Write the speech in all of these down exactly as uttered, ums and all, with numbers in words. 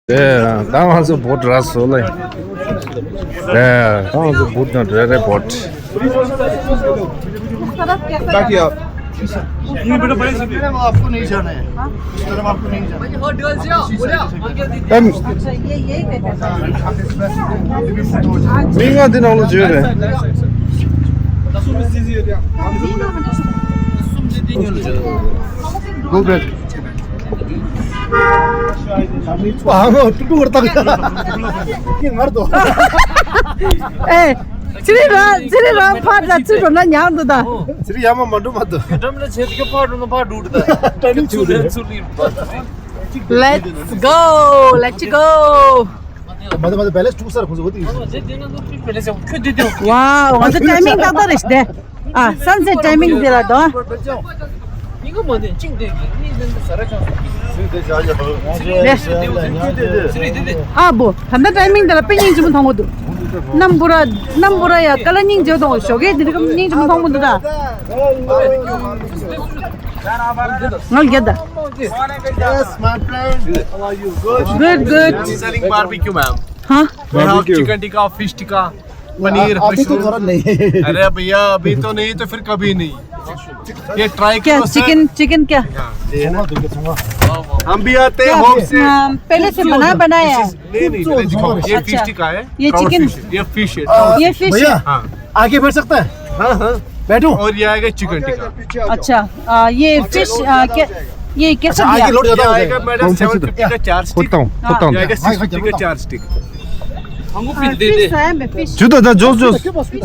ད་ང་ཚོ་བོད་ར་སོ་ལེ། ད་ང་ཚོ་བོད་དང་རེ་རེ་བོད། बाकी आप ये बेटा बड़े से आपको नहीं जाना है। इस तरफ आपको नहीं जाना है। ཨམ། མིང་ང་འདི་ནང་ལ་བརྗོད་རེད། Go back. ཨ་ཧོ། ཏུ་ཏུ་བར་ཏག་ངར་དོ། ཨེ། ཚེ་རིང་རང་ཚེ་རིང་རང་ཕར་ལ་ཚུར་འགྲོ་ན་ཉག་འདུག་ད། ཚེ་རིང་ཡར་མར་མ་འགྲོ་མ་འདུག་འགྲམ་ལ་ཆེ་དུ་ཕར་འགྲོ་ན་ཕར་འགྲོ་ད། ད་ནི་ཚུར་ལེན་ཚུར་ལེན། Let's go, let's go. མ་ད་མ་ད་བེ་ལེ་སི་ཊུག་སར་ཁོང་ཚོ་བོ་དེ་ཡིན། Wow, ང་ཚོ་ཊའི་མིང་ཏག་ཏག་རེད་ཤི་དེ། ཨ། སན་སེཊ་ཊའི་མིང་དེ་ལ་དོ། ཨ་བོ། ད་ལྟ་ཊའི་མིང་དེ་ལ་དཔེ་སྙིང་རྗེ་མོ་མཐོང་གི་འདུག་གནམ་བུ་ར་གནམ་བུ་ར་ཡ་ཀ་ལ་སྙིང་རྗེ་མོ་མཐོང་གི། ཞོགས་ཀས་དེ་རིགས་སྙིང་རྗེ་མོ་མཐོང་གི་འདུག་ད། ང་རྒྱལ་ད། Yes, my friend. How are you? Good. Good, good. Selling barbecue, ma'am. Huh? We have barbecue. Chicken tikka, fish tikka, paneer, आप भी तो mushroom. थोड़ा नहीं। अरे भैया, अभी तो नहीं तो फिर कभी नहीं. ये ट्राई क्या करो सर. चिकन, चिकन क्या? हम भी आते हैं होम से. पहले से बना बनाया है? नहीं, नहीं, पहले दिखाओ. ये फिश टिक्का है. ये चिकन, ये फिश है. ये फिश है. भैया, आगे बढ़ सकता है? हाँ, हाँ. बैठो. और ये आएगा चिकन टिक्का. अच्छा, ये फिश क्या? ये कैसे दिया? आगे लोड ज्यादा हो जाएगा. मैडम, सेवन फिफ्टी का चार स्टिक. ये आएगा सिक्स फिफ्टी का चार स्टिक. हमको फिश दे दे. फिश है, मैं फिश. जुदा दा, जोस, जोस.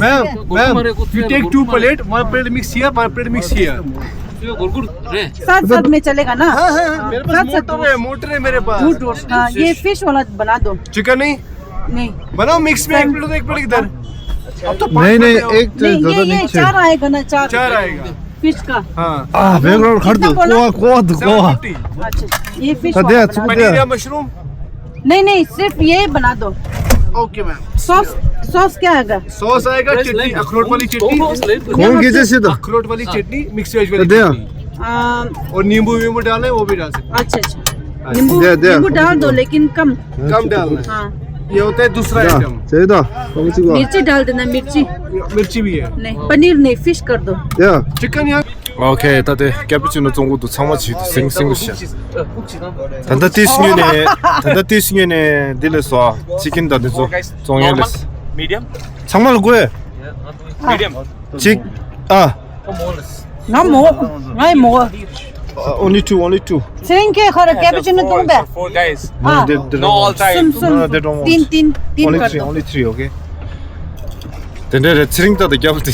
Ma'am, ma'am, you take two plate, one plate mix here, one plate mix here. साथ साथ में चलेगा ना? हाँ, हाँ, हाँ, मेरे पास मोटर है, मोटर है मेरे पास. हाँ, ये फिश वाला बना दो. चिकन नहीं? नहीं. बनाओ मिक्स में, एक प्लेट उधर, एक प्लेट इधर. अब तो नहीं, नहीं, एक तो नहीं, ज्यादा ये, नहीं ये चाहिए. चार आएगा ना, चार. चार आएगा. फिश का. हाँ. आ, बैकग्राउंड खड़ दो. कितना बोला? कोवा, कोवा दो, कोवा. Seven fifty. अच्छा, ये फिश वाला बना दो. पनीर या मशरूम? नहीं, नहीं, सिर्फ ये बना दो. Okay ma'am. सॉस, सॉस क्या आएगा? सॉस आएगा चटनी, अखरोट वाली चटनी. कौन की जैसे तो? अखरोट वाली चटनी, मिक्स वेज वाली चटनी. और नींबू वींबू डालना है, वो भी डाल सकते हैं. अच्छा, अच्छा. नींबू, नींबू डाल दो, लेकिन कम. कम डालना है. हाँ. ये होता है दूसरा आइटम. मिर्ची डाल देना, मिर्ची. मिर्ची भी है. नहीं, पनीर नहीं, फिश कर दो. चिकन यहाँ. Okay, ད་དེ་ཀེ་པུ་ཅི་ནོ་བཙོང་གི་འདུག་ཚང་མ་བྱེད་དུ་སིང་སིང་བྱས། ད་ལྟ་ཏིས་ཉོས་ནས་ད་ལྟ་ཏིས་ཉོས་ནས་འདི་ལས་སོ་ཅི་ཀིན་ད་འདི་ཚོ་བཙོང་ཡས་ལས། མི་ཌི་ཡམ། ཚང་མ་ལ་དགོས། མི་ཌི་ཡམ། གཅིག་ཨ། ང་མོ། ང་ཡི་མོ། Only two, only two. ཚེ་རིང་ཁྱེད་ཁོ་ར་ཀེ་པུ་ཅི་ནོ་བཏུང་པས། Four guys. ཨ། No, all time. གསུམ་གསུམ། No, no, they don't want. ཏིན་ཏིན་ཏིན། Only three, only three, okay. དེ་འདྲ་རེད། ཚེ་རིང་ད་ལྟ་རྒྱབ་ལ་དེ།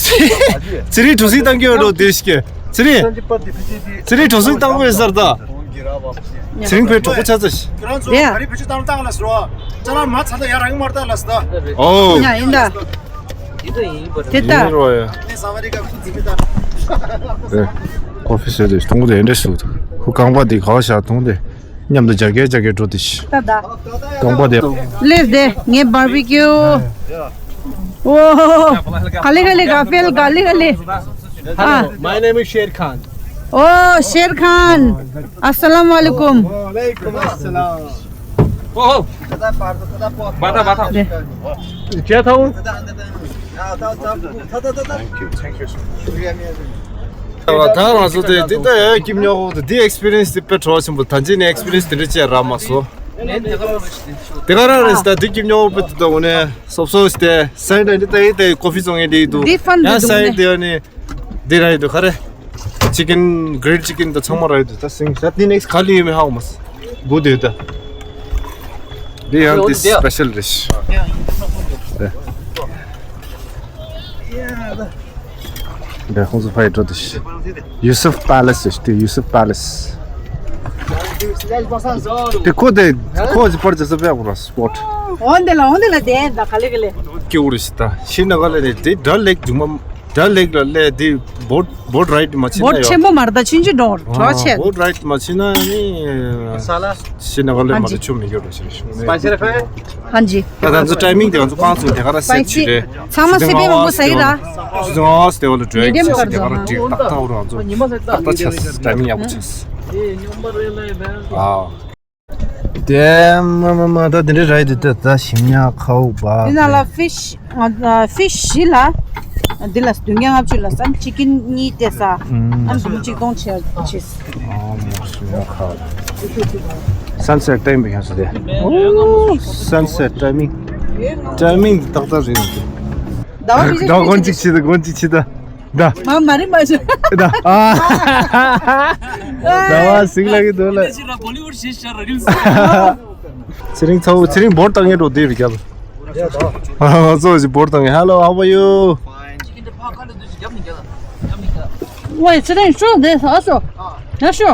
ཚེ་རིང་གྲུ་གཟིངས་བཏང་གི་ཡོད་འགྲོ་དེ་ཞིག་གི། ཚེ་རིང་། ཚེ་རིང་གྲུ་གཟིངས་བཏང་གི་ཡོད་ས་རེད་ད། ཚེ་རིང་ཕའི་གྲོགས་པོ་ཆགས་ཚར་ཤག་ཡ། ཨོ། ཡ་ཡིན་ད། ཡིན་ད། དེ་ལྟ། ཡིན་རོ་ཡ། ཨེ། ཀོ་ཧྥི་ཟེར་དེ་གཏོང་གི་དེ་འདྲ་ཞིག་འདུག་ཁོ་རྐང་པ་དེ་ག་བ་བཞག་གཏོང་དེ། མཉམ་དུ་རྒྱག་གེ་རྒྱག་གེ་འགྲོ་དེ་ཤི། ད་ད། རྐང་པ་དེ། ལེབ་དེ་ངའི་བར་བི་ཀིའུ། ཨོ། ག་ལེ་ག་ལེ་ག་ཕེལ་ག་ལེ་ག་ལེ། ཨ། My name is Sher Khan. ཨོ། ཤེར་ཁཱན། ཨ་སཱ་ལམ་ཨ་ལེ་ཀུམ། ཨོ། བ་ད་བ་ད། ཅེ་ཐའུ། ད་ང་ཚོ་དེ་དེ་ལྟ་ཡ་སྐྱིད་ཉོག་དེ་འདི་ཨེག་སི་པི་རི་ཡན་སི་དེ་དཔེ་བྲོ་བ་ཆེན་པོ། ད་ཅི་ནས་ཨེག་སི་པི་རི་ཡན་སི་དེ་འདྲ་ཅིག་རག་མ་སོང་། དེ་ག་རང་རེད། ད་འདི་སྐྱིད་ཉོག་དཔེ་དེ་ད་འོ་ནས་སོབ་སོབ་སྟེ་སའིན་ཌི་འདི་ལྟ་ཡི་ལྟ་ཡི་ཀོ་ཧྥི་བཙོང་ཡི་འདི་འདུག་འདི་ཕན་ཡང་འདུག་སའིན་ཌི་འདི་ཡོད་ནི་འདི་ར་ཡི་འདུག་ག་རེ། ཅི་ཀིན། གྷི་རིལ་ཌི་ཅི་ཀིན་དང་ཚང་མ་ར་ཡི་འདུག་ད་སིང་ད་འདི་ནེག་སི་ག་ལ་ཡོད་མེད་ཧ་གོ་མ་སོང་། སྒུག་བསྡད་ད། འདི་ཡང་འདི་སི་པེ་ཤལ་རེད། འདི་ཁོང་ཚོ་ཕ་ཡི་འགྲོ་དུ་ཤི། ཡུ་སུབ་པ་ལེ་སི་ཞིག་དེ་ཡུ་སུབ་པ་ལེ་སི། དེ་ཁོ་དེ་ཁོ་ཅི་པར་ཅི་སུ་པེ་གོ་ར་སི་པོ་ཊི། འོན་དེ་ལ་འོན་དེ་ལ་དེ་ད་ག་ལེ་ག་ལེ། ཀེ་འུ་རེ་ཤི་ད་ཤི་ན་ག་ལེ་རེ་དེ་ཌལ་ལེག་ཇུ་མ་ཌལ་ལེག་ལ་ལེ་དེ་བོ་ཊི་བོ་ཊི་རའིཌ་མ་ཆི་ན་བོ་ཊི་ཡོད། ཆེན་པོ་མ་རེད་ད་ཆུང་ཆུང་འགྲོ་བྲོ་ཆེ། བོ་ཊི་རའིཌ་མ་ཆི་ན་ནི་ཤི་ན་ག་ལེ་མ་རེད་ཆུ་མི་ཡོད་རེ་ཤི་རེ་ཤི་ནི། ཧན་ཇི། ད་ང་ཚོ་ཊའི་མིང་དེ་ང་ཚོ་རྐང་ཚོ་དེ་ག་ར་སེ་ཊི་བྱེད་རེད། ཚང་མ་སི་པེ་མང་པོ་ཟ་ཡི་ར། ཆུ་ཚོད་ལྔ་པ་སྟེ་བ་ལ་འགྲོ་ཡ་ཀྱི་ཆ་ཞིག་དེ་ག་ར་འགྲིག་ཏག་ཏག་རུ་ང་ཚོ་ཏག་ཏག་ཆ་ཊའི་མིང་ཡག་པོ་བྱས། ཨ། དེ་མ་མ་མ་ད་དེ་འདྲའི་ར་ཡི་དེ་ད་ཞིམ་ཉག་ཁ་བོ་བ། དེ་ནང་ལ་ཕི་ཤི་ཕི་ཤི་བཞི་ལ། འདི་ལ་བདུན་བརྒྱ་ལྔ་བཅུ་ལ་སམ་ཅི་ཀིན་གཉིས་སྟེར་ས། ཨམ་བདུན་གཅིག་སྟོང་ཆེ་ཆེ། ཨ་མ་ཞིམ་ཉག་ཁ་བོ། Sunset time བཞག་ས་དེ། Sunset timing timing ཏག་ཏག་རེད། ཟླ་བ་ཟླ་བ་གོན་གཅིག་ཕྱི་ད་གོན་གཅིག་ཕྱི་ད། ད། མ་མ་རི་མ་ཤོ། ད། ཨ། ཟླ་བ་ཟིག་ལ་གི་དོ་ལ། ཅི་ར་བོ་ལི་ཝུཌ་ཞེས་ཤར་རིལ་སི། ཚེ་རིང་ཚ་བོ་ཚེ་རིང་བོར་བཏང་ངེ་འགྲོ་དེ་རི་རྒྱབ། ཨ་ཚོ་ཞིག་བོར་བཏང་ངེ། Hello, how are you? ཝེ་ཚེ་རིང་ཤོ་དེ་ས་ཤོ། ཡ་ཤོ།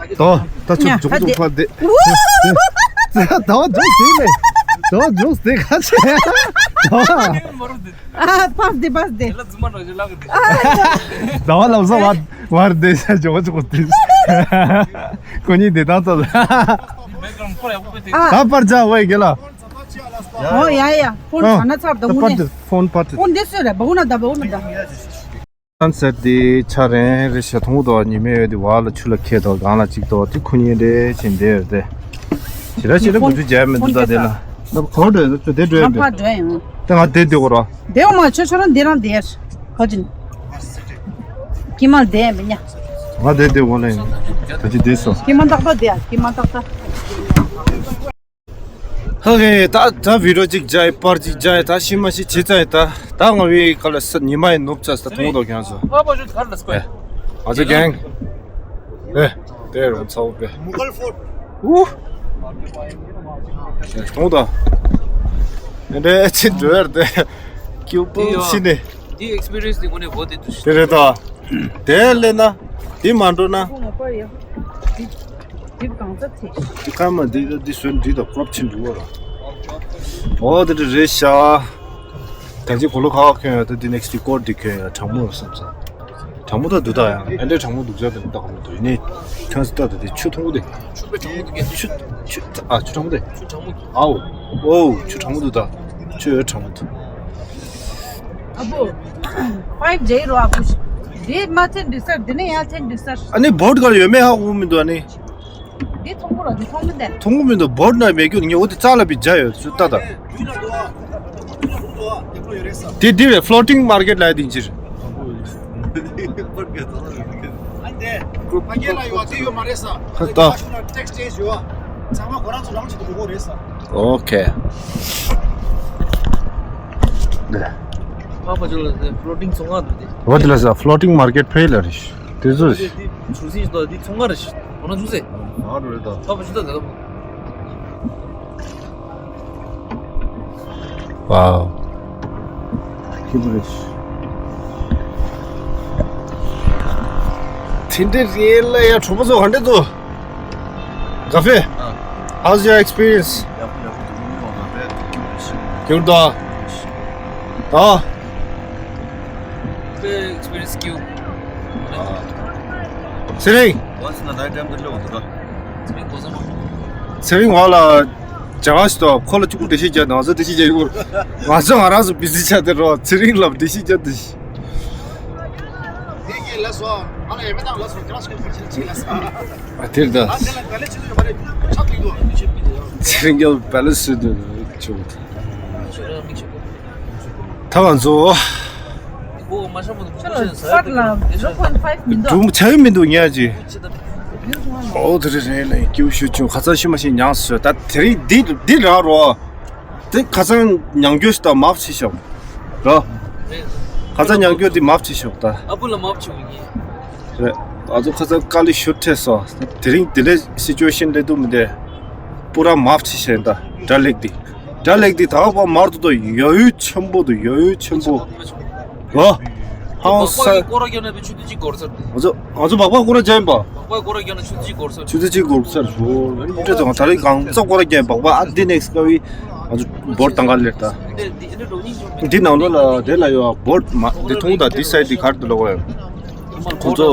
ད་ད་ཆུ་ཡ་འཇུག་ཧ་འཇུག་དེ་ཕ་དེ། ད་འཇུག་དེ་ལེ། ད་འཇུག་དེ་ཁ་ཆེ། ད། ཨ། པཱས་དེ་པཱས་དེ། ཟླ་བ་ལམ་སང་བར་བར་དེ་ཤ་ཇོ་ཇོ་དེ། ཁོ་གཉིས་དེ་དང་ཚ། ད་པར་ཅ་ཝེ་གེ་ལ། ཨོ་ཡ་ཡ། ཕོན་ཨ། ཚ་ན་ཚར་ད་ད་ངུ་པར་ནས། དེ་ཕོན་པར་དེ། ཕོན་དེ་སུ་རེད་བ་འུ་ན་ད་བ་འུ་ན་ད། སན་སེཊ་དེ་ཆ་རན་རེད་ཤག་མཐོང་དོ། ཉི་མའི་འོད་དེ་བར་ལ་ཆུ་ལ་ཁད་དོ། སྒང་ལ་གཅིག་དོ། དེ་ཁོ་གཉིས་རེད་ཅེས་འདས་ཡོད་དེ། ཞེ་དྲག་ཞེ་དྲག་དགུ་བཅུ་བརྒྱབ་མི་འདུག་ད་དེ་ལ། ད་གོ་འདྲ་ཡོད་ད་དེ་འགྲོ་ཡོད་པས། ད་ང་དེ་དེ་གོ་ར། དེ་འོ་མ་ཆོ་ཆོ་རང་དེ་རང་དེ་ཡར། ག་ཅིན། ཀྱི་མ་དེ་མི་ཉ། ང་དེ་དེ་གོ་ལེན། ད་ཅི་དེ་སོ། ཀྱི་མ་ཏག་ཏག་དེ་ཡར་ཀྱི་མ་ཏག་ཏག་ཧ་གེ་ད་ད་བི་རོ་ཅིག་བྱས་པར་ཅིག་བྱས་ད་ཤི་མ་ཤི་བྱེད་ཙང་ད་ད་ང་བི་ག་ལ་ས་ཉི་མ་ཡི་ནུབ་ཙ་ས་མཐོང་དོ་ཁྱང་སོ། ཨ་པ་ཞུ་གར་ལ་སྐོས། ཨ་ཙི་གེང་། ཨེ་དེ་རུ་ཚའོ་པེ། མུ་གལ་ཕོར་ཊ། ཨུ། མཐོང་དོ། འདྲེ་ཅི་འགྲོ་ཡར་དེ། ཀྱུ་པུ་ཤི་ནི། དེ་ཨེག་སི་པི་རི་ཡན་སི་དེ་ངོ་ནས་བོ་དེ་དུ་ཤི། དེ་རེད་དོ། དེ་ལས་ན། དེ་མ་འགྲོ་ན། དེ་གང་ཚ་ཚེ། དེ་ཁ་མ་འདི་འདི་སོན་འདི་དང་ཀྲོབ་ཕྱིན་འགྲོ་བ་ར། ཨོ་དེ་འདྲ་རེད་ཤག་ད་ཅི་གོ་ལོ་ཁ་ཁ་ཁྱོད་ཡོད་ད་འདི་ནེག་སི་ཊི་ཀོར་འདི་ཁྱོད་ཡོད་གྲང་མོ་བསམ་ས། གྲང་མོ་ད་འདུག་ད་ཡང་ཨེ་འདྲའི་གྲང་མོ་འདུག་ཅག་དེ་འདི་ད་ག་མོ་འདུག་ཡིན་ནི། ཁྱོད་ཚོ་ད་ད་དེ་ཆུ་མཐོང་གི་དེ། ཆུ་དཔེ་གྲང་མོ་འདུག་གས། ཆུ་ཆུ་ཨ་ཆུ་གྲང་མོ་དེ། ཆུ་གྲང་མོ་འདུག་ཨའོ། ཨོ་ཆུ་གྲང་མོ་འདུག་ད། ཆུ་ཡོད་གྲང་མོ་འདུག་ཨ་བུ། ཕའིབ་ཇེ་རོ་ཨ་བུ། འདི་མ་ཐེན་འདི་སར་འདི་ནས་ཡང་ཐེན་འདི་སར། ཨ་ནི་བོ་ཊ་གར་ཡོད་མེད་ཧ་གོ་མི་འདུག་ཨ་ནི། འདི་མཐོང་གོ་ར་འདི་མཐོང་མི་འདུག་མཐོང་གོ་མི་འདུག་བོ་ཊ་ན་མེད་རྒྱུ་ངས་འོ་དེ་རྩ་ལ་བི་ཇ་ཡོད་ཚུལ་ལྟ་ད། དེ་འདི་བས་ཕློ་ཊིང་མར་ཀེཊ་ལ་ཡ་དིང་ཕྱིར། ཨོ་ཁེ། ཕ་ཕ་ཅོ་ལ་ཕློ་ཊིང་ཚོང་ཁང་འདུག་སྟེ། འོ་དེ་ལ་ས་ཕློ་ཊིང་མར་ཀེཊ་ཕེ་ལ་རེད། དེ་ཚོ་རེད། འདི་ཆུ་སྲིན་ཞིག་འདུག་འདི་ཚོང་ཁང་རེད། འོ་ན་ཆུ་སྲིན། ཨ་རེད་ད། ཕ་ཕ་ཅོ་ད་ད། Wow. Kiburish. Tinte riela ya chopo so hande to. Cafe. How's your experience? Good da. Da. Experience cute. Sering. Once in a lifetime. Sering wala. བྱ་བ་ཞིག་ཏུ་ཁོ་ལ་གཅིག་པུ་འགྲེལ་བཤད་རྒྱག་ང་ཚོ་འགྲེལ་བཤད་རྒྱག་ཡོད། ང་ཚོ་ང་རང་ཚོ་བི་ཟི་ཆགས་དེ་རོ་ཚེ་རིང་ལ་འགྲེལ་བཤད་རྒྱག་དེ། ཨ་དེར་ད། ཚེ་རིང་རྒྱབ་བེ་ལེ་སི་དུ་ཆུ། ད་ང་ཚོ། ཁྱོད་ལ་སར་ལ་zero point five མི་འདུག་སྒྲུང་བྱ་ཡི་མི་འདུག་ཉལ་གྱི། ཨོ་དེ་རེད་རེད་ལེ་སྐྱིད་ཤོད་བྱུང་ཁ་ཚ་ཤི་མ་ཤི་མྱངས་སོ་ད་དེ་རིང་འདི་འདི་རག་རོ། དེ་ཁ་ཚ་མྱང་རྒྱུ་ཞིག་ད་མབ་ཆེ་ཤོག་རོ། ཁ་ཚ་མྱང་རྒྱུ་འདི་མབ་ཆེ་ཤོག་ད། ཨ་བུ་ལ་མབ་ཆེ་བ་ཡིན། རེད། ང་ཚོ་ཁ་ཚ་དཀའ་ལས་ཤོར་ཐལ་སོ། དེ་རིང་དེ་ལས་སི་ཅུ་ཨེ་ཤན་ལས་དུ་མི་འདས། པུ་ར་མབ་ཆེ་ཤོག་ད་དགྲ་ལེགས་འདི། དགྲ་ལེགས་འདི་ད་བ་མར་དུ་དོ་ཡོ་ཡོ་ཆེན་པོ་དུ་ཡོ་ཡོ་ཆེན་པོ། ལོ། ཧང་ས། སྐོར་ར་རྒྱག་ན་བའི་ཆུ་ཚོད་གཅིག་འགོར་ཚར་ཏེ། ང་ཚོ་ང་ཚོ་བག་བག་སྐོར་ར་རྒྱག་ཡིན་པ། བག་བག་སྐོར་ར་རྒྱག་ན་ཆུ་ཚོད་གཅིག་འགོར་ཚར། ཆུ་ཚོད་གཅིག་འགོར་ཚར་ཞོ། ཨ་ནི་ད་ད་རེས་གང་ཚ་སྐོར་ར་རྒྱག་ཡིན་བག་བག་ཨ་འདི་ནེག་སི་ཀ་བི། ང་ཚོ་བོར་དང་ག་ལེར་ད། འདི་ནང་ལོགས་ལ་དེ་ལ་ཡོད་བོར་མ་འདི་མཐོང་ད་འདི་སའི་འདི་གར་དུ་ལོག་ཡོད། ཁོང་ཚོ་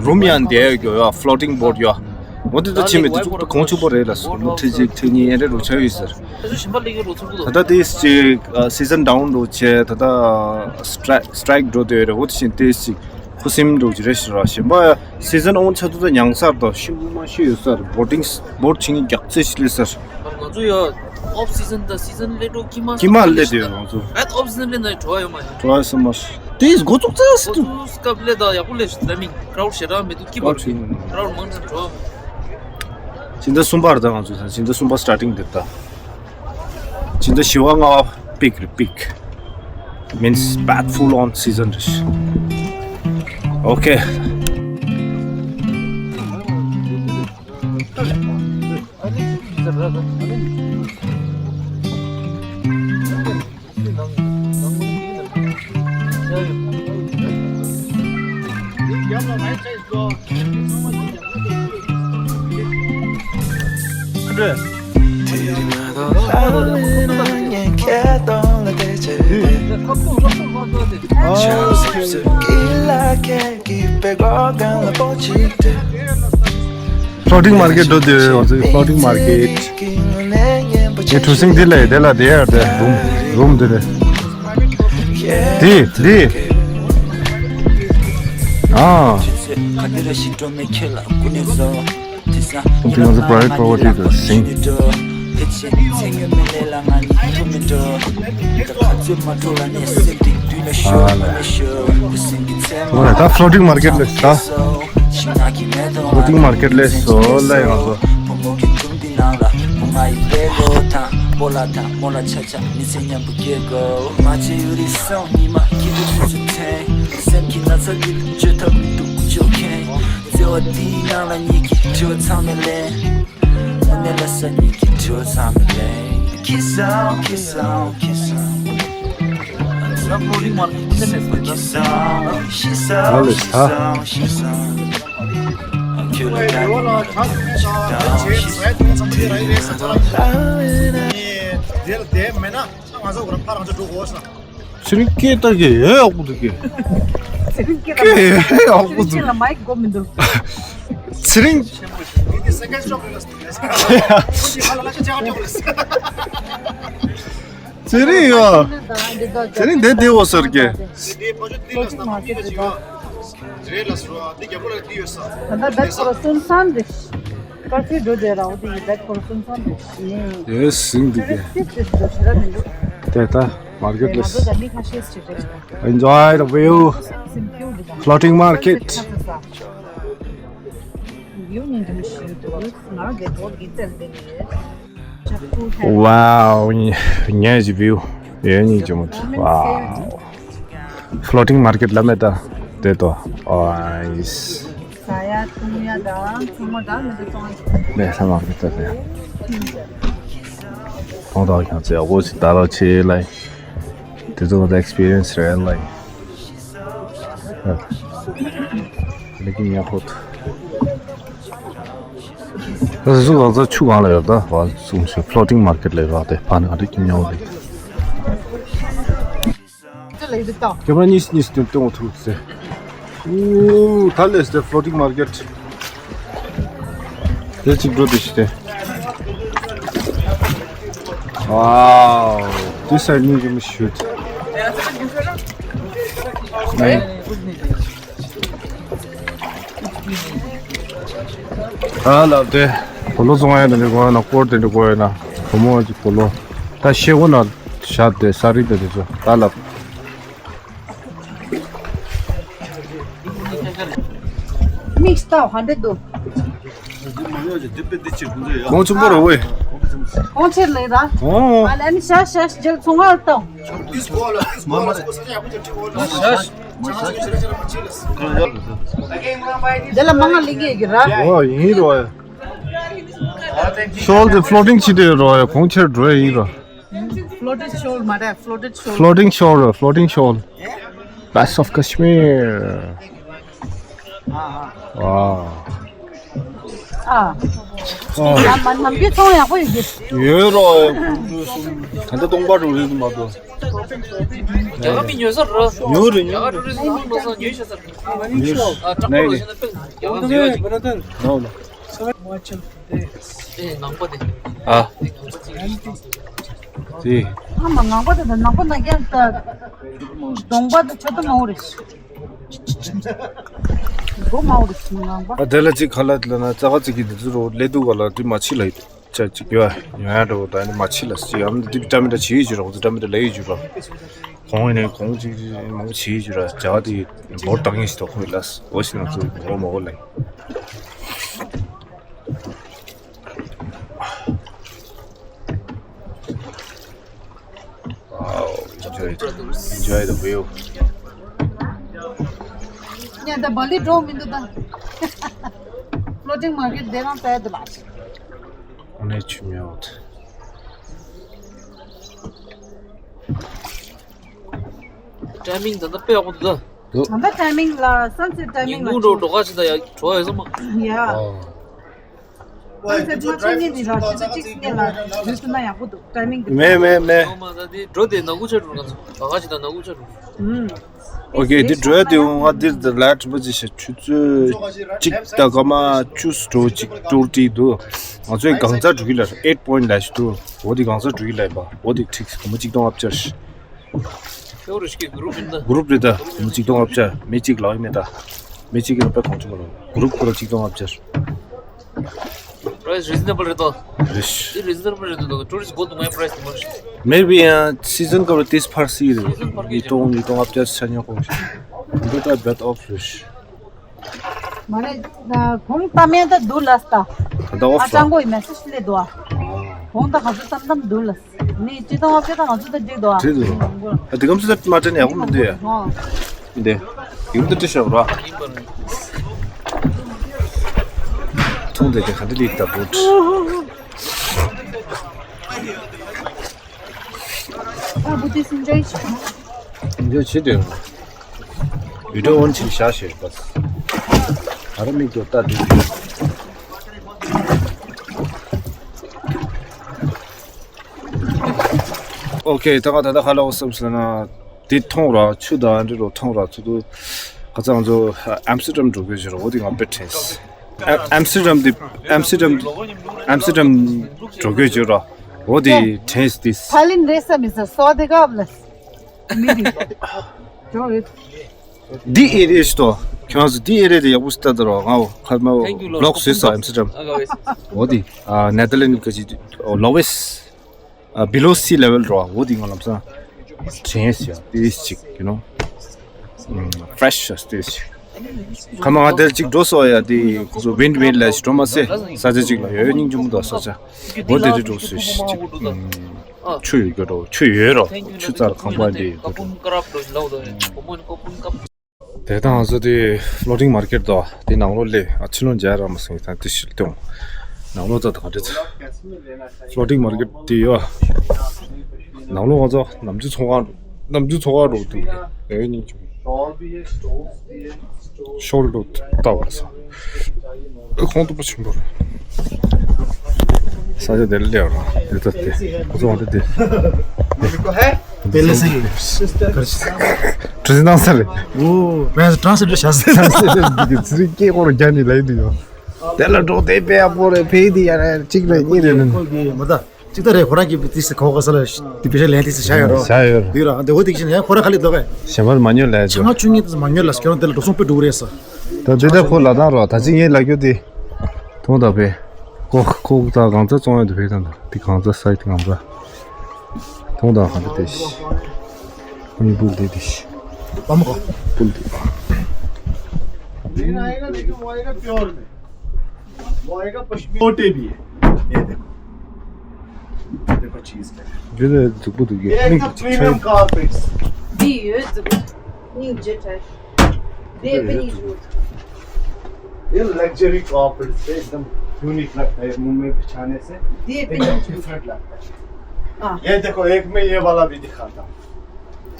རུམ་ཡང་འདི་ཡོད་ཡོད་ཕློ་ཊིང་བོར་ཡོད། འོ་དེ་ད་ཕྱིན་མེད་དེ་ཚོ་གོང་ཆུ་པོ་རེད་ལ་སོ་མུ་ཁྲི་གཅིག་ཁྲི་གཉིས་ཨེ་འདྲ་རུ་ཆ་ཡོད་ཟེར། ད་ལྟ་དེ་ཅིག་སི་ཛན་ཌའུན་རུ་བྱས་ད་ལྟ་སི་ཊི་རའི་སི་ཊི་རའིཀ་འགྲོ་དེ་རེད། འོ་དེ་བཞིན་དེ་ཅིག་ ཁུ་སིམ་འདུག་ཅི་རེད་ཟེར་བ་གཞན་པ་སི་ཛན་ཨོན་ཚ་ཏུ་ད་ཉང་སར་དང་ཤིན་པོ་མ་ཤི་ཡོད་སར་བོ་ཊིང་བོ་ཊི་བྱེད་མཁན་རྒྱག་རྩེ་ཞིག་ལས་སར། ང་ཚོ་ཡ་ཨོཕ་སི་ཛན་དང་སི་ཛན་སླེབས་འགྲོ་ཀྱི་མ་ཀྱི་མ་སླེབས་དེ་ང་ཚོ། ཨོཕ་སི་ཛན་སླེབས་ན་བྲོ་བ་ཡོད་མ་རེད། བྲོ་བ་སོ་མ་རེད། དེ་འགོ་བཙུགས་ཚར་སི་ཏུ། སྐབས་སླེབས་ད་ཡག་པོ་སླེབས་ཤི་ཊའི་མིང་ཀྲའུ་ཌི་ཞེ་དྲག་མི་འདུག་ཀྱི་མ་རེད། ཀྲའུ་ཌི་མང་ཙམ་བྲོ་བ། སྤྱི་ཟླ་གསུམ་པར་ད་ང་ཚོ་སྤྱི་ཟླ་གསུམ་པ་སི་ཊར་ཊིང་དེ་ད། སྤྱི་ཟླ་བཞི་པ་ལྔ་པ་པིག་རེད་པིག Means bad full on season རེད། Okay. Floating market འགྲོ་དུས་ང་ཚོའི་floating market ངའི་གྲུ་གཟིངས་འདི་ལས་དེ་ལ་དེ་ཡར་དེ་རུམ་རུམ་འདི་རེད། འདི་འདི། ཨ། འདི་ང་ཚོ་private property དུ་ཟིན། ཨོ་ད་floating market ལས་ད། floating market ལས་སོ་ལ་ཡང་སོ། འདི་ནང་ལ་བུ་ང་ཡི་པེ་ལོ་དང་སྤོ་ལགས་དང་རྨོ་ལགས་ཆ་ཆ་མི་ཚེ་མཉམ་པོ་སྐྱེལ་དགོས། མ་བྱེད་ཡུ་རི་སོང་ཉི་མ་ཁྱི་དུ་ཚུ་ཚུ་འཐེན། སེམས་ཀྱི་ན་ཚ་འདི་ལ་བཅོས་ཐབས་མི་འདུག་བཅོས་མཁན། བརྩེ་བ་འདིའི་ནང་ལ་ཉིད་ཀྱི་དྲི་བ་ཚང་མས་ལན། དངོས་གནས་ལ་ས་ཉིད་ཀྱི་དྲི་བ་ཚང་མས་ལན། ཁྱི་སང་ཁྱི་སང་ཁྱི་སང་། ཁྱི་སང་ཁྱི་སང་ཁྱི་སང་། ཤི་སང་ཤི་སང་ཤི་སང་། ཚེ་རིང་སྐད་ད་གི་ཡོད་ཡག་པོ་འདུག་གི། ཚེ་རིང་སྐད་ད་གི་ཡོད་ཡག་པོ་འདུག། ཚེ་རིང་ལ་མའིག་དགོས་མི་འདུག། ཚེ་རིང་། ཚེ་རིང་ཡོད། ཚེ་རིང་དེ་དེ་འོ་ཟེར་གི། རེད་ལ་སོ་འདི་རྒྱལ་པོ་ལ་འདི་ཡོད་ས། ད་ལྟ་བེད་ཁོ་ར་སུན་སན་རེད། དཀར་ཚིལ་འགྲོ་བསྡད་ར་འོ་དེ་ཡི་བེད་ཁོ་ར་སུན་སན་རེད། ཡོད་ཟིན་འདུག་གི། དེ་ད་མར་ཀེཊ་ལ། Enjoy the view. Floating market. Wow, ཉེ་ཞི་བིའུ། ཡེ་ཉི་ཅི་མོ། Wow. Floating market ལ་མེད་ད། དེ་ཏོ། ཨོ་ཨིས། ཟ་ཡ་འཐུང་ཡ་ད་ཚང་མ་ད་མི་འདུག་གཏོང་ཡ། ནས་ས་མ་གི་ད་དེ། ཐོང་ཐོང་ཁྱང་ཚེ་ཨོ་ཅི་ད་རོ་ཆེ་ལའི། དེ་ཚོ་ད་ཨེག་སི་པི་རི་ཡན་སི་རེད་ལའི། ལེ་ཀིན་ཡ་ཧོད། ད་གཟུགས་གང་ཚ་ཆུ་གང་ལ་ཡོད་ད་བ་གསུངས་ཤིང་floating market ལས་རག་དེ་ཕ་ནི་ང་དེ་ཀྱི་ཉོ་དེ། ཁྱོད་རང་གཉིས་གཉིས་སྟོན་སྟོན་འོ་ཐུག་ཟེར། ཨུ་ད་ལས་དེ་floating market དེ་གཅིག་འགྲོ་དེ་ཞིག་དེ། Wow, this I need to shoot. ཨ་ལབ་དེ། བུ་ལོ་བཙོང་ཡ་དེ་འདྲ་དགོས་ན་སྐོར་དེ་འདྲ་དགོས་ན་བུ་མོ་གཅིག་བུ་ལོ། ད་ཤེ་བོ་ན་བཞག་དེ་ས་རི་དེ་དེ་ཚོ་ད་ལབ། Mix ཏོ་ཧན་དེ་དུ། ཁོང་ཆུང་པོ་རེད་ཝེ། ཁོང་ཆེར་ལེ་ར། ཨོ། ཨ་ལ་ནི་ཤ་ཤ་ཤ་ཚོང་ང་ཏོ། དེ་ལ་མང་ང་ལིང་གེ་གི་ར། ཨོ་ཡིན་རོ། ཤོལ་དེ་floating བྱེད་དེ་རོ་ཡ་ཁོང་ཆེར་འགྲོ་ཡ་ཡིན་རོ། Floated shawl མ་རེད། Floated shawl. Floating shawl, floating shawl. Best of Kashmir. Wow. ཨ། ཨ། ཡ་མ་ནམ་རྒྱུན་ཚོང་ཡག་པོ་ཡོད་ཀྱི། ཡོད་རོ། ད་ལྟ་སྟོང་པ་འགྲོ་རེད་མ་གཏོགས། རྒྱ་གར་མི་ཉོ་ས་རོ། ཉོ་རེད་ཉོ་རེད། རྒྱ་གར་ཊུ་རི་སི་ཊི་ཚང་མ་ས་ཉོ་ཤ་ས་རེད། ཉོ་རེད། ནའི་ནའི། རྒྱ་གར་ཉོ་ཡ་ཅིག། No, no. ཨེ་ནང་པ་དེ། ཨ། དེ། ཨ་མ་ནང་པ་དེ་དང་ནང་པ་ནང་རྐྱང་ད། གདོང་པ་དང་ཆོ་ཏོ་མང་པོ་རེད། སྒོ་མང་པོ་ཞིག་མང་པ། ཨ་དེ་ལ་ཅིག་ཁ་ལ་ལ་ན་ཙ་ག་ཙིག་གི་འདི་ཚོ་རོ་ལེ་དུ་ག་ལ་དུ་མ་ཕྱི་ལ་ཡིད་ཆ་ཅིག་ཡོད་ཡོད་ཡ་འགྲོ་ད་ནི་མ་ཕྱི་ལ་སི་ཡམ་འདི་བི་ཏ་མིན་ད་ཕྱི་ཡི་ཅི་རོ་བི་ཏ་མིན་ད་ལེ་ཡི་ཅི་རོ་གོང་ཡིན་ནས་གོང་ཅིག་མང་པོ་ཕྱི་ཡི་ཅི་རོ་ཇ་དི་བོར་བཏང་ཡིན་ཞིག་ཏོ་ཁོ་ཡི་ལ་འོ་ཞིག་ང་ཚོ་འོ་མ་འོ་ལ་ཡིན། Wow, enjoy the, enjoy the view. Yeah, the Bali drove into the floating market there on the last. On a chimney out. Timing ད་ལྟ་དཔེ་ཡག་པོ་འདུག་ད། འདུག་ད་ལྟ་timing ལ་sunset timing ཉིན་གུང་འགྲོ་འགྲོ་ཁ་ཅིག་ད་ཡ་བྲོ་ཡོད་ས་མ། Yeah. Sunset མ་ཆོ་ཉིན་ནི་ར་ཆུ་ཚོད་གཅིག་སྔོན་ལ་འདུག་ན་ཡག་པོ་འདུག timing དེ། མེ་མེ་མེ། ཨོ་མ་ད་དེ་འགྲོ་དེ་ནག་ཁུ་ཆ་འགྲོ་ང་ཚོ་ད་ཁ་ཅིག་ད་ནག་ཁུ་ཆ་འགྲོ། ཨུམ། Okay དེ་འགྲོ་དེ་ང་འདིར་ད་ལ་ཁྲི་པ་ཅི་ཤ་ཆུ་ཚོད་གཅིག་ད་སྐར་མ་བཅུ་འགྲོ་གཅིག་འགྲོ་དེ་འདུག་ང་ཚོའི་གང་ཚ་འགྲོ་གི་ལ་eight point ལ་ཞིག་འདུག་འོ་དེ་གང་ཚ་འགྲོ་གི་ལ་ཡིན་པ་འོ་དེ་ཁྲིག་སྐར་མ་གཅིག་སྟོང་ལྔ་བཅུ། ཤོ་རུ་ཤི་གི་གུ་རུབ་ཡིན་ད། གུ་རུབ་རེད་ད། མི་གཅིག་སྟོང་ལྔ་བཅུ། མི་གཅིག་ལག་ཡིན་མེད་ད། མི་གཅིག་གི་ལ་པའི་གོང་ཆུང་གི་ལ། གུ་རུབ་ཁོ་ར་གཅིག་སྟོང་ལྔ་བཅུ། Price reasonable རེད་དོ། རེད། དེ་reasonable རེད་དོ། tourist བོད་དུ་མའི་price དུ་མ་རེད། Maybe ཡང་season སྐབས་ལ་this far see རེད། Season བར་གྱི་ཉིས་སྟོང་ཉིས་སྟོང་ལྔ་བཅུ་ཆ་ཉོ་གོང་ཞིག་འདི་ད་bet off རེད། མ་རེད། གོང་ཏ་མེ་ད་འདུག་ལ་སྟ། ད་ད་off ཨ་ཅང་གོ་ཡི་message སླེབས་འདུག་ཨ། གོང་ད་ག་ཚོད་ཙམ་ཙམ་འདུག་ལ། ནི་ཅི་ཏང་བ་ཅི་ཏང་ང་ཚོ་ད་འགྲིག་འདུག་ཨ། འགྲིག་འདུག་ཨ་དེ་གམ་ཚོད་མ་དྲན་ཡག་པོ་མི་འདུག་ཡ། འདི་ཡུམ་ད་ཏི་ཤ་ར། ཐུང་དེ་དེ་ག་འདྲ་ལིག་ད་བུད། ཨ་བུ་དེ་སུན་ཅོའི་ཆེ། སུན་ཅོའི་ཆེ་དེ། བི་ཌིའོ་འོན་ཆེ་ཤ་ཤེ་བ། ཨ་ར་མིག་ཏོ་ལྟ་དུས། ཨོ་ཁེ་ད་ག་ད་ད་ཧ་ལ་འོ་སམ་སི་ན་དེ་མཐོང་ར་ཆུ་དང་འདི་རོ་མཐོང་ར་ཚུ་དུ་ཁ་ཚང་ཚོ་ཨམ་སི་ཏྲམ་འགྲོ་གི་ཞོར་འོ་དེ་ང་པེ་ཁྲེས་ཨམ་སི་ཏྲམ་དེ་ཨམ་སི་ཏྲམ་ཨམ་སི་ཏྲམ་འགྲོ་གི་ཞོར་འོ་དེ་ཁྲེས་དེ་ཐ་ལིན་རེ་ས་མི་ས་སོ་དེ་གབ་ལ་མི་དེ་ཇོ་རེད། འདི་ཨེ་རི་ཡ་ཞིག་ཏོ། ཁྱོད་ཚོ་འདི་ཨེ་རི་ཡ་དེ་ཡག་པོ་ཞིག་ལྟ་དུ་རོགས། ང་ཁར་མ་ལོག་བཟོས་སོ་ཨམ་སི་ཏྲམ། འོ་དེ་ནེ་ཐར་ལེན་ག་ཅི་ལོ་ཝེ་སི་below sea level རོ། འོ་དེ་ང་ལམ་སང་དྲན་ཡས་ཡ་དེ་ཅིག་you know fresh ཡ་དེ་ཅིག་ཁ་མ་ང་དེར་ཅིག་འགྲོ་སོ་ཡ་དེ་ཁོ་ཚོ་ཝིན་ཌི་མིལ་ལ་ཞིག་འགྲོ་མ་སེ་ས་ཆ་ཅིག་ལ་ཡོད་སྙིང་རྗེ་མོ་འདུག་ས་ཆ་འོ་དེ་དེ་འགྲོ་སོ་ཞིག་ཅིག་ཆུ་ཡོད་རྒྱུ་འགྲོ་ཆུ་ཡོད་རོ་ཆུ་རྩར་ཁང་པ་འདི་ཡོད་རྒྱུ་འགྲོ། དེ་དང་ང་ཚོ་དེ་floating market དོ་དེ་ནང་ལོགས་ལས་ཨ་ཕྱི་ལོགས་མཇལ་ར་མ་སོང་ཡིན་ད་དེ་ཕྱིར་ལྟོས། ནང་ལོགས་ད་དང་འདྲ་floating market དེ་ཡོད། ནང་ལོགས་ང་ཚོ་ནམ་རྒྱུན་ཚོང་ཁང་ནམ་རྒྱུན་ཚོང་ཁང་འགྲོ་འདུག་ཡོད་སྙིང་རྗེ་མོ། ཤོར་འགྲོ་ལྟ་བར་ས། ཁོང་སྟོབས་པོ་ཆེན་པོ་རེད། ས་ཆ་དེར་སླེབས་ར་དེ་ལྟ་སྟེ་ཁོ་ཚོ་འོང་དེ་དེ། དེ་ལས་སེ་ཡིན། གྲུ་གཟིངས་ནང་ས་རེད། ཨོ། མེད་ཊ་རན་སི་ལེ་ཊར་བྱ་སེ། ཊ་རན་སི་ལེ་ཊར་འདི་གི་ཚིག་སྐད་ཁོ་རང་རྒྱ་ནས་ལབ་ཡི་འདུག་ཡོ། དེ་ལ་འགྲོ་དེ་དཔེ་ཡག་པོ་རེད་ཕེ་དེ་ཡ་རེད་གཅིག་རེད་གཉིས་རེད་ནི། ཁོ་གི་མ་ད། ཅིག་ད་རེ་ཁོ་རང་གི་དེ་སི་ཁོ་ག་ས་ལ་དེ་པེ་ཤ་ལན་དེ་སི་བྱ་ཡོད་རོ། བྱ་ཡོད། དེ་ར་འདི་འོ་དེ་གི་ཤེས་ན་ཡང་ཁོ་ར་ཁ་ལི་དོ་གས། ཞེ་མར་མ་ཉོ་ལས་ཆ་ང་ཆུ་ངེས་དེ་མ་ཉོ་ལ་སྐྱོན་དེ་ལ་འགྲོ་སོང་པེ་འགྲོ་རེད་ས། ད་དེ་ད་ཁོ་ལ་དང་རོ་ད་ཅི་ངས་ལ་རྒྱུ་དེ། ཐོང་ད་པེ། ཁོ་ཁོ་ད་གང་ཚ་བཙོང་ཡོད་དུ་ཕེ་ད་ད་དེ་གང་ཚ་སའི་དེ་གང་ཚ། ཐོང་ད་གང་ཚ་དེ་ཤི། ཁོ་ནི་བུལ་དེ་དེ་ཤི། པ་མོ་གོ། བུལ་དེ། वो आएगा, लेकिन वो आएगा प्योर में। वो आएगा पश्मीना। छोटे भी है। ये देखो। देखो चीज क्या है। ये तो दुबू दुबू। ये एकदम प्रीमियम कारपेट्स। ये लग्जरी कारपेट्स है, एकदम यूनिक लगता है मुंह में बिछाने से। एकदम डिफरेंट लगता है। ये देखो, एक मैं ये वाला भी दिखाता हूँ।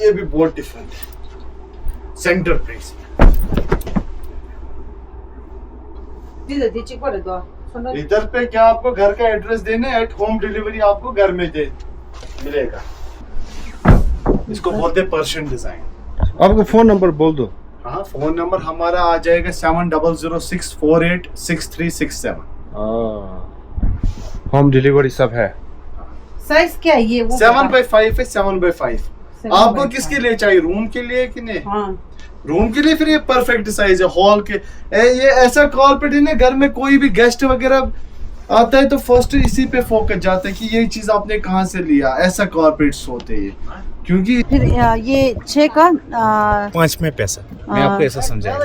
ये भी बहुत डिफरेंट है। Centre piece. इधर पे क्या आपको घर का एड्रेस देना है, एट होम डिलीवरी आपको घर में दे मिलेगा। इसको बोलते हैं पर्शियन डिजाइन। आपका फोन नंबर बोल दो। हाँ, फोन नंबर हमारा आ जाएगा seven double zero six four eight six three six seven। हाँ, होम डिलीवरी सब है। साइज क्या है ये, वो सेवन बाय फाइव है, सेवन बाय फाइव। सेवन आपको बाय किसके फाइव। लिए चाहिए, रूम के लिए कि नहीं? हाँ। रूम के लिए फिर ये परफेक्ट साइज है हॉल के। ए, ये ऐसा कारपेट है ना, घर में कोई भी गेस्ट वगैरह आता है तो फर्स्ट इसी पे फोकस जाता है कि ये चीज आपने कहाँ से लिया, ऐसा कारपेट सोते हैं। क्योंकि फिर अ, ये छः का अ, पाँच में पैसा। मैं अ, आपको ऐसा समझाया।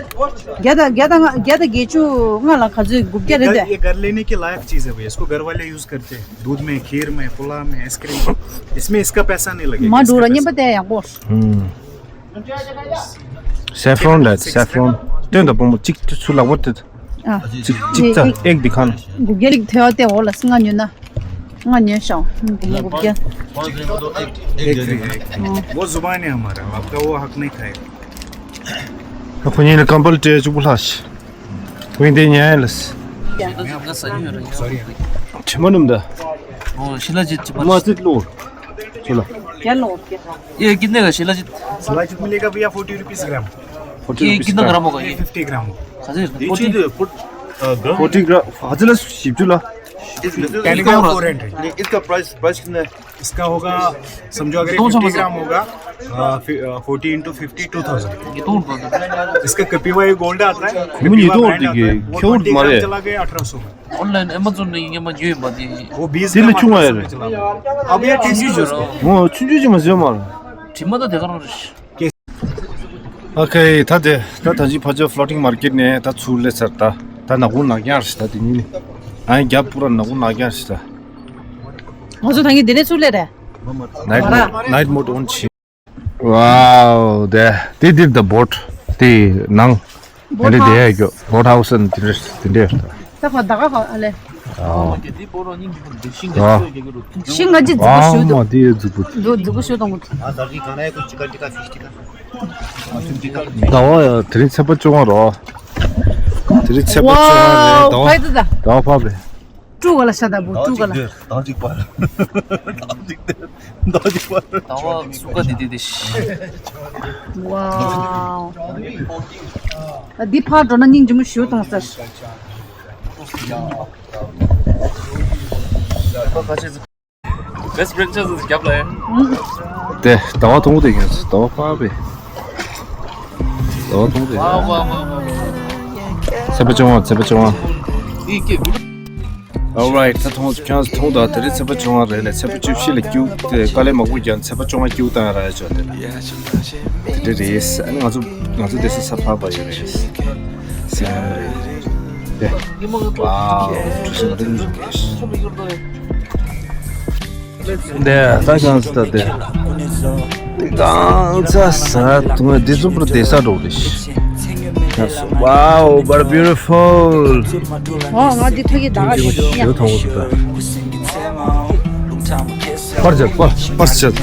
ग्यारह, ग्यारह, ग्यारह के चू, ང་ལ་ག་ཚོད་དགུ་བརྒྱ་ये རེད་དེ། घर, ये घर लेने के लायक चीज है भैया, इसको घर वाले यूज करते हैं, दूध में, खीर में, पुलाव में, आइसक्रीम में, इसमें इसका पैसा नहीं लगेगा, मा इसका འགྲོ་ར་पैसा। མཉམ་པ་དེ་ཡག་པོ། हम्म। Saffron ལ་saffron སྟོན་དང་བུ་མོ་གཅིག་ཚུར་ལག་པ་དེ། ཨ། གཅིག་གཅིག་ཙ་ཨེག་འདི་ཁ་ན། དགུ་བརྒྱ་ལིག་ཐེ་བ་དེ་འོ་ལ་སི་ང་ཉོས་ན། ང་ཉོས་ཤོག་དགུ་བརྒྱ། वो जुबान है हमारा, आपका वो हक नहीं खाएगा। ཁོ་གཉིས་ལ་ཀམ་པལ་སྤྲད་བཅུག་པོ་ལྷག་ཤི། ཁོ་གཉིས་དེ་ཉན་ལ་སི། ཁྲི་མ་ནུམ་ད། ཤི་ལ་ཇི་ཅི་མ་སི་ལོ། ཁྱོད་ལ། क्या लो क्या? ये कितने का शिलाजीत? शिलाजीत मिलेगा भैया, फोर्टी रुपीज ग्राम। फोर्टी ये रुपीज कितना ग्राम। ग्राम होगा ये? फिफ्टी ग्राम होगा। खासे ये फोर्टी। चीज फुट, अ, ग्राम। Forty gram. हजला शिवजुला। इसका, इसका, इसका प्राइस, प्राइस कितना है? इसका होगा, समझो अगर ये कौन सा फिफ्टी मसाला? ग्राम होगा, अ, फि-, uh, forty into fifty, two thousand. ये कौन सा? इसका कपिवा ये गोल्ड आता है, मुझे कपिवा तो ब्रांड आता है, वो क्यों ट्वेंटी ग्राम मारे? चला गया अठारह सौ में। ऑनलाइन अमेजोन ནས་ངས་མ་ཉོས་ཡིན་པ་དེ། वो बीस དེ་ལ་ཆུང་བ་ཡ་རེད། ཨ་བི་ཡ་ཆུང་ཆུང་ཅིག་རེད། འོ་ཆུང་ཆུང་ཅིག་མ་བཟོས་མ་རེད། དྲི་མ་ད་དེ་ག་རང་རེད། ཨོ་ཁེ། ད་དེ་ད་ད་ཅི་ཕ་ཇོ་ཕློ་ཊིང་མར་ཀེཊ་ནས་ད་ཚུར་སླེབས་ཚར། ད་ད་ནག་པོ་ནག་རྐྱང་རེད་ད། དེ་ཉིན་ཨ་ཡིན་རྒྱབ་པུ་ར་ནག་པོ་ནག་རྐྱང་རེད་ད། ང་ཚོ་ད་གིན་དེ་ནས་ཚུར་སླེབས་རེད། ནའིཊ་མོ་ཌི་ནའིཊ་མོ་ཌི་ཨོན་བྱས། Wow, དེ་དེ་དེ་ད་བོཊ་དེ་ནང་། དེ་འདྲ་དེ་ཡ་གྱོ་བོཊ་ཧའུ་སི་ཨན་དེ་འདྲ་དེ་འདྲ། ད་ཁོ་ད་ག་ཁ་ཨ་ལེ། ཨ། ཤི་ང་ཅི་རྫིག་པོ་ཞུ་འདུག་ཨ་མ་དེ་རྫིག་པོ། རྫིག་པོ་ཞུ་དང་གོ། ཟླ་བ་ཡ་དེ་རིང་ཚེས་པ་བཅོ་ལྔ་རོ། དེ་རིང་ཚེས་པ་བཅོ་ལྔ་རེད། ཟླ་བ་ཕ་ཡི་ད་ད། ཟླ་བ་ཕ་བས། ཀྲུ་ག་ལ་ཤ་ད་བུ་ཀྲུ་ག་ལ། ཟླ་གཅིག་པ། ཟླ་གཅིག་ཟླ་གཅིག་པ། ཟླ་བ་སུ་ག་དེ་དེ་དེ་ཤི། ཝའོ། ཨ་འདི་ཕར་འགྲོ་ན་སྙིང་རྗེ་མོ་ཞུ་གཏོང་ས། Best friend ཆགས་སུ་རྒྱབ་ལ་ཡ། དེ་ཟླ་བ་དང་པོ་དེ་ཡིན། ཟླ་བ་ཕ་བས། ཟླ་བ་དང་པོ་དེ་ཡིན། ཝའོ་ཝའོ་ཝའོ་ཝའོ། ཚེས་པ་བཅོ་ལྔ། ཚེས་པ་བཅོ་ལྔ། ཨི་ཀེ། Alright, ད་ཐོང་ཁྱང་ཐོང་ད་དེ་རིང་ཚེས་པ་བཅོ་ལྔ་རེད་ལ། ཚེས་པ་བཅུ་བཞི་ལ་སྐྱིད་དེ་དཀའ་ལས་མང་པོ་བརྒྱབ། ཚེས་པ་བཅོ་ལྔ་སྐྱིད་བཏང་ར་ཡ་ཅོ་དེ་ལ། དེ་འདྲ་རེད། ཨ་ནི་ང་ཚོ་ང་ཚོ་དེ་སི་ས་ཕ་བ་ཡོད་རེད། སི་ང་རེད། དེ་ཝའོ་དུ་སི་མ་དེ་ནི་རེད། དེ་ད་གང་ཚ་དེ། གང་ཚ་ས་དུ་ང་འདི་ཚོ་པུར་དེ་ས་འགྲོ་རེད། Wow, but beautiful. ཨོ་ང་འདི་ཐུག་གི་ད་ག་ཞིག་ཡ། ཡོད་ཐང་འུ་ད། པར་ཅད་པར་པར་ཅད།